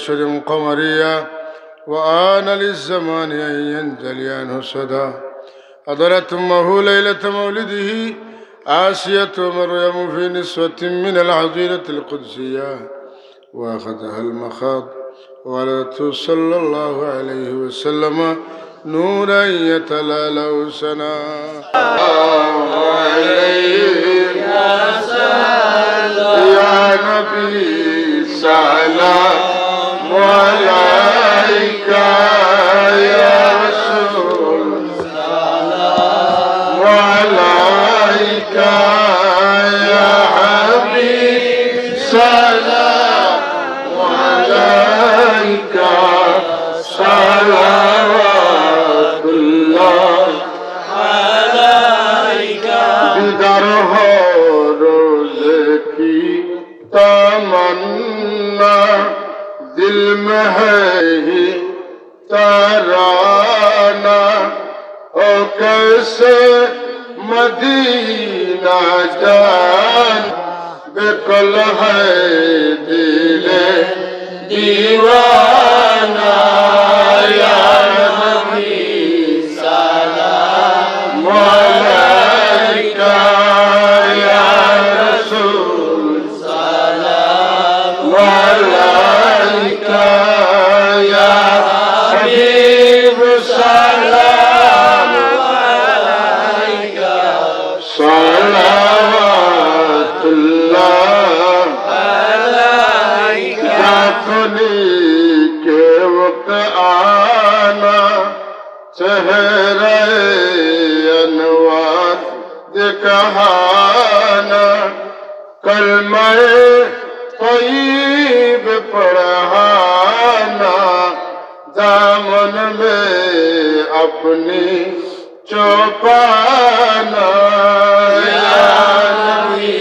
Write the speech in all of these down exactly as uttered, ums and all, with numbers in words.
شمس قمرية، وآن للزمان أن ينجلي عنه صدى. حضرت أمه ليلة مولده آسية ومريم في نسوة من الحظيرة القدسية، وأخذها المخاض، وولدته صلى الله عليه وسلم نورا يتلألأ سنا. الله عليك يا نبي، سلام عليك يا رسول، سلام عليك يا حبيب، سلام عليك، صلوات الله عليك. دیدار ہو روز کی تمنا، دل میں ہے ہی ترانہ، او کیسے مدینہ جان، بے کل ہے دل دیوانہ۔ یا نبی سلام علیک، یا رسول سلام علیک، یا حبیب سلام علیک، صلوات اللہ علیک۔ دفنی کے وقت آنا، چہرہ انوار دکھانا، کلمہ طیب پڑھانا، دامن میں اپنی چھپانا۔ یا نبی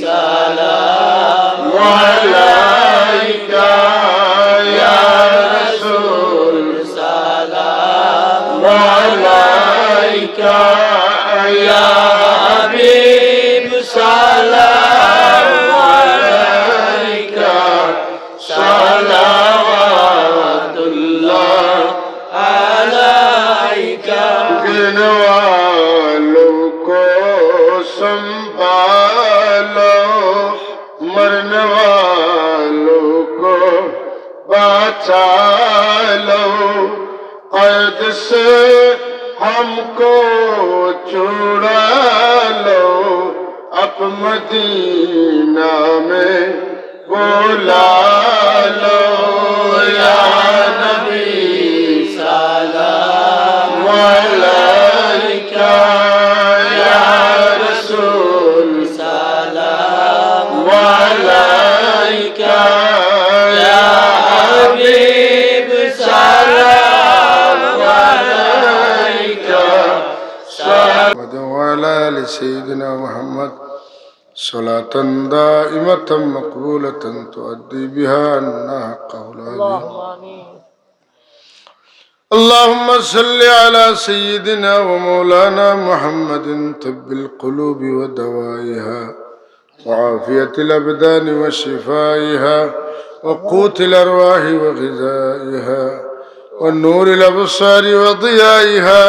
سلام علیک، یا رسول سلام علیک، یا حبیب سلام علیک، صلوات اللہ علیک۔ گرنے والوں کو سنبھالو، مرنے والوں کو بچا لو، قید سے ہم کو چھڑا لو، اب مدینہ میں بلا لو۔ یا نبی سلام علیک، یا رسول سلام علیک، یا حبیب سلام علیک۔ محمد وعلى آل سيدنا محمد صلاة دائمة مقبولة تؤدي بها عنا حقه العظيم. اللهم صل على سيدنا ومولانا محمد طب القلوب ودوائها، وعافية الأبدان وشفائها، وقوت الأرواح وغذائها، ونور الأبصار وضيائها،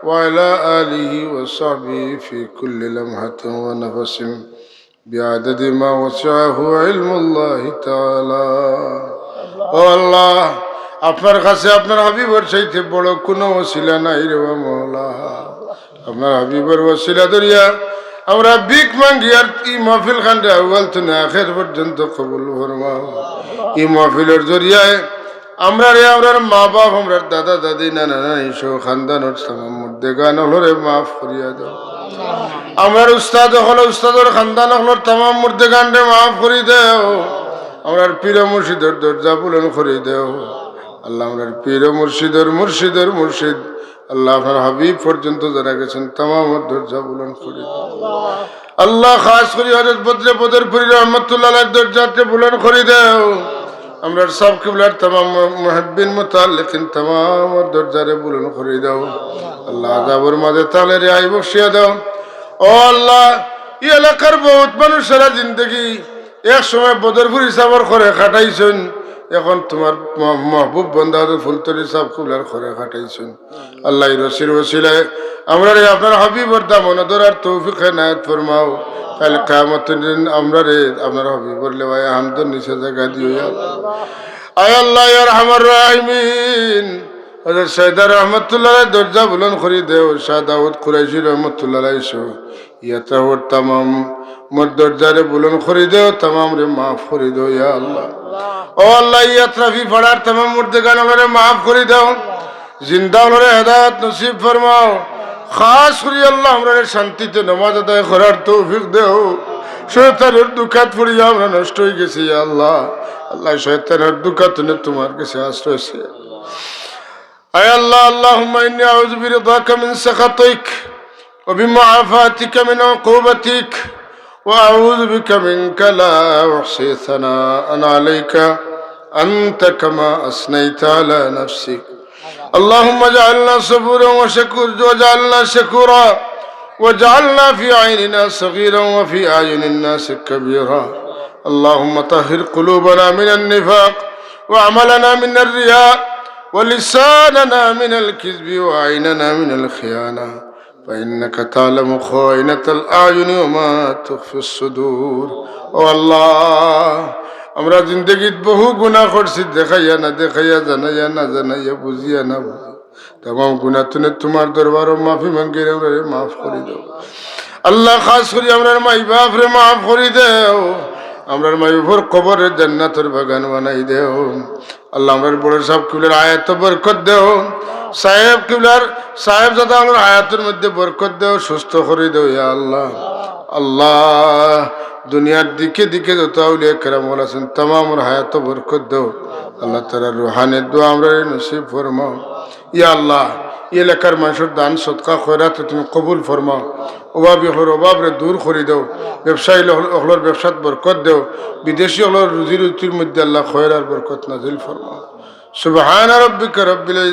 وعلى آله وصحبه في كل لمحة ونفس بعدد ما وسعه علم الله تعالى. ও আল্লাহ, আপনার কাছে আপনার হাবিবর চাইতে বড় কোনো ওসিলা নাই রে বা মওলা। আপনার হাবিবর ওসিলা ধরিয়া আমরা ভিক মাঙ্গি আর ই মাহফিল খানরে আউয়াল তুনে আখের পর্যন্ত কবুল ফরমাও। ই মাহফিলর জরিয়ায় আমরারে, আমরার মা বাপ, আমরার দাদা দাদি, নানা নানি সহ খানদানর তামাম মুর্দেগান অকলরে মাফ করিয়া দেও। আমরার উস্তাদ অকল, উস্তাদর খানদান অকলর তামাম মুর্দেগানরে মাফ করি দেও। আমরার পীর মুর্শিদর দরজা বুলন্দ করি দেও। আল্লাহ, আমরার পীর মুর্শিদর মুর্শিদর মুর্শিদ, আল্লাহ, আপনার হাবিব পর্যন্ত যারা গেছেন, তামামর দরজা বুলন্দ করি দেও। আল্লাহ, খাস করি হযরত বদরে বদরপুরী রহমতুল্লাহ আলাইহির দরজারে বুলন্দ করি দেও। আমরার সাব কিবলার তামাম মুহিব্বিন মুতাআল্লিকিন তামামর দরজারে বুলন্দ করি দেও। আল্লাহ, আযাবর মাঝে থাকলে রেহাই বখশিয়া দেও। ও আল্লাহ, ই এলাকার বহুত মানুষ সারা জিন্দেগি এক সময় বদরপুরী সাবর ঘরে কাটাইছইন, এখন তুমার ম-, মাহবুব বন্দা হযরত ফুলতলি সাহেব কিবলার ঘরে খাটাইছইন। আল্লাহ, এই রশির ওসিলায় আমরারে আপনার হাবিবর দামন ধরার তৌফিক এনায়েত ফরমাও। কাল কিয়ামতের দিন আমরারে আপনার হাবিবর লেওয়ায়ে হামদর নিচে জাগা দিও, ইয়া আল্লাহ। আয় আল্লাহ, ইয়া আরহামার রাহিমিন, হযরত সৈয়দা রহমতুল্লাহ আলাইহির দরজা বুলন্দ করি দেও, শাহ দাউদ কুরাইশি রহমতুল্লাহ আলাইহি সহ ইয়াত্রাফর তামাম মোর দরজারে বুলন্দ করি দেও, তামামরে মাফ করি দেও, ইয়া আল্লাহ। ও আল্লাহ, ইয়াত্রাফি পাড়ার তামাম মুর্দেগান অকলরে মাফ করি দেও, জিন্দা অকলরে হেদায়েত নসিব ফরমাও। খাস করি আল্লাহ, আমরারে শান্তিতে নামাজ আদায় করার তৌফিক দেও। শয়তানর ধুকাত পড়িয়া আমরা নষ্ট অই গেছি, ইয়া আল্লাহ। আল্লাহ, শয়তানর ধুকা থনে তুমার গেছে আশ্রয় চাই। আয় আল্লাহ, اللهم إني أعوذ برضاك من سخطك وبمعافاتك من عقوبتك وأعوذ بك منك لا أحصي ثناء عليك أنت كما أثنيت على نفسك. اللهم اجعلنا صبورا وشكور-، واجعلنا شكورا واجعلنا في عيننا صغيرا وفي أعين الناس كبيرا. اللهم طهر قلوبنا من النفاق وعملنا من الرياء ولساننا من الكذب وعيننا من الخيانة فإنك تعلم خائنة الأعين وما تخفي الصدور. ও আল্লাহ, আমরা জিন্দেগিত বহু গুনাহ করছি, দেখাইয়া না দেখাইয়া, জানাইয়া না জানাইয়া, বুঝিয়া না বুঝিয়া। তামাম গুনাহ থনে তুমার দরবারো মাফি মাঙ্গি আমরারে মাফ করি দেও। আল্লাহ, খাস করি আমরার মাই বাফরে মাফ করি দেও। আমরার মাই বাফর কবররে জান্নাতর বাগান বানাই দেও। আল্লাহ, আমরার বড় সাহেব কিবলার হায়াতো বরকত দেও। সাহেব কিবলার, সাহেবজাদা অকলর হায়াতর মধ্যে বরকত দেও, সুস্থ করি দেও, ইয়া আল্লাহ। আল্লাহ, দুনিয়ার দিকে দিকে যত আউলিয়া কেরাম অকল আছইন, তামামর হায়াতো বরকত দেও। আল্লাহ, তারার রুহানি দোয়া আমরারে নসিব ফরমাও। ইয়া আল্লাহ, ই এলাকার মানষর দান, সদকা, খয়রাত তুমি কবুল ফরমাও। অভাবী অকলর অভাবরে দূর করি দেও। ব্যবসায়ী অকল-, অকলর ব্যবসাত বরকত দেও। বিদেশি অকলর রুজি রুটির মধ্যে আল্লাহ খয়র আর বরকত নাজিল ফরমাও। سبحان ربك رب العزة